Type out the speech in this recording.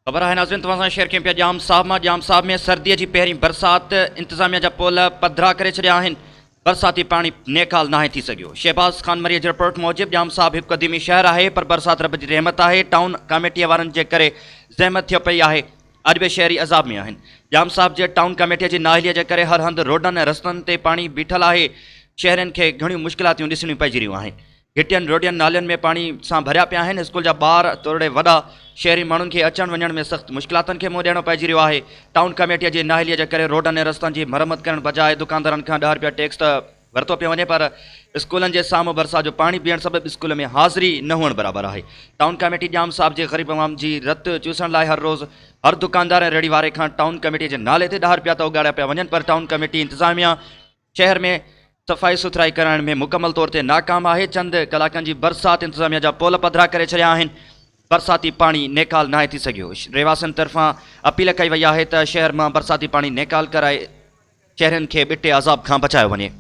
خبر آهي ناظرين توهان سان شيئر ڪيون پيا ڄام صاحب مان ڄام صاحب ۾ سردي جي پهرين برسات انتظاميا جا پول پڌرا ڪري ڇڏيا آهن برساتي پاڻي نيڪال ناهي ٿي سگهيو شهباز خان مري جي رپورٽ موجب ڄام صاحب هڪ قديمي شهر آهي پر برسات رب جي رحمت آهي ٽائون ڪاميٽي وارن جي ڪري زحمت ٿيو پئي آهي اڄ به شهري عذاب ۾ آهن ڄام صاحب جي ٽائون ڪاميٽي جي نااهلي جي ڪري هر هنڌ روڊن ۽ رستن تي پاڻي بيٺل آهي شهرين کي گهڻيون مشڪلاتيون ڏسڻيون پئجي رهيون آهن گهٽين، روڊين، نالين ۾ پاڻي سان ڀريا پيا آهن، اسڪول جا ٻار توڙي وڏا شهري ماڻهن کي اچڻ وڃڻ ۾ سخت مشڪلاتن کي منهن ڏيڻو پئجي رهيو آهي، ٽائون ڪميٽي جي نااهلي جي ڪري روڊن ۽ رستن جي مرمت ڪرڻ بجاء دڪاندارن کان ڏهه رپيا ٽيڪس ته ورتو پيو وڃي پر اسڪولن جي سامهون برسات جو پاڻي بيهڻ سبب اسڪول ۾ حاضري نه هئڻ برابر آهي، ٽائون ڪميٽي ڄام صاحب جي غريب عوام جي رت چوسڻ لاء هر روز هر دڪاندار ۽ ريڙهي واري کان ٽائون ڪميٽي جي نالي تي ڏهه رپيا ته اوڳاڙيا پيا وڃن پر ٽائون ڪميٽي انتظاميا شهر ۾ صفائي سٿرائي ڪرائڻ ۾ مڪمل طور تي ناڪام آهي، چند ڪلاڪن جي برسات انتظاميا جا پول پڌرا ڪري ڇڏيا آهن، برساتي پاڻي نيڪال ناهي ٿي سگهيو، رهواسين طرفان اپيل ڪئي وئي آهي ته شهر مان برساتي پاڻي نيڪال ڪرائي شهرين کي ٻٽي عذاب کان بچايو وڃي.